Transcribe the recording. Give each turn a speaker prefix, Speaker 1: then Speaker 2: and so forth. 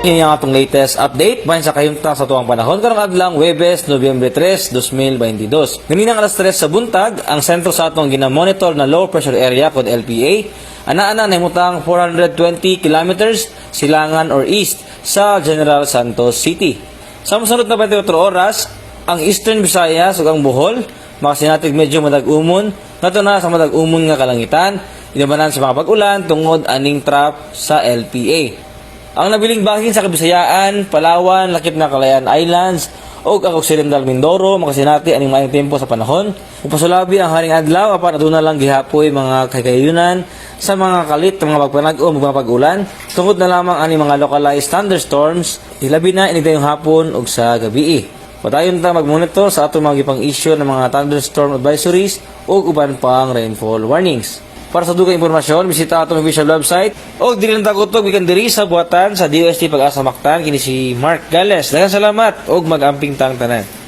Speaker 1: Kini ang atong latest update bahin sa kahimtang sa tuang panahon karong adlawng Webes, Nobyembre 3, 2022. Ganinang alas 3 sa buntag, ang sentro sa atong gina-monitor na low pressure area called LPA ana-ana nahimutang 420 kilometers silangan or east sa General Santos City. Sa mosunod na 24 oras, ang Eastern Visayas ug ang Bohol makasinatig medyo madag-umon ngadto na sa madag-umon nga kalangitan, inubanan sa mga pag-ulan tungod aning trough sa LPA. Ang nabiling bahin sa Kabisayaan, Palawan, lakip na Kalayaan Islands, ug ang Occidental Mindoro makasinati aning maayong tempo sa panahon. Mupasulabi ang haring adlaw apan aduna lang gihapoy mga kahigayunan sa mga kalit, mga pagpanag-o, mga pag-ulan tungod na lamang ani mga localized thunderstorms, hilabi na inig hapon ug sa gabii. Padayon ta mag-monitor sa atong mga gipang-issue ng mga thunderstorm advisories ug uban pang rainfall warnings. Para sa dugang impormasyon, bisita atong official website o dili lang tagutog gikan diri sa buhatan sa DOST Pag-asa Mactan. Kini si Mark Gales. Daghang salamat ug mag-amping tang tanan.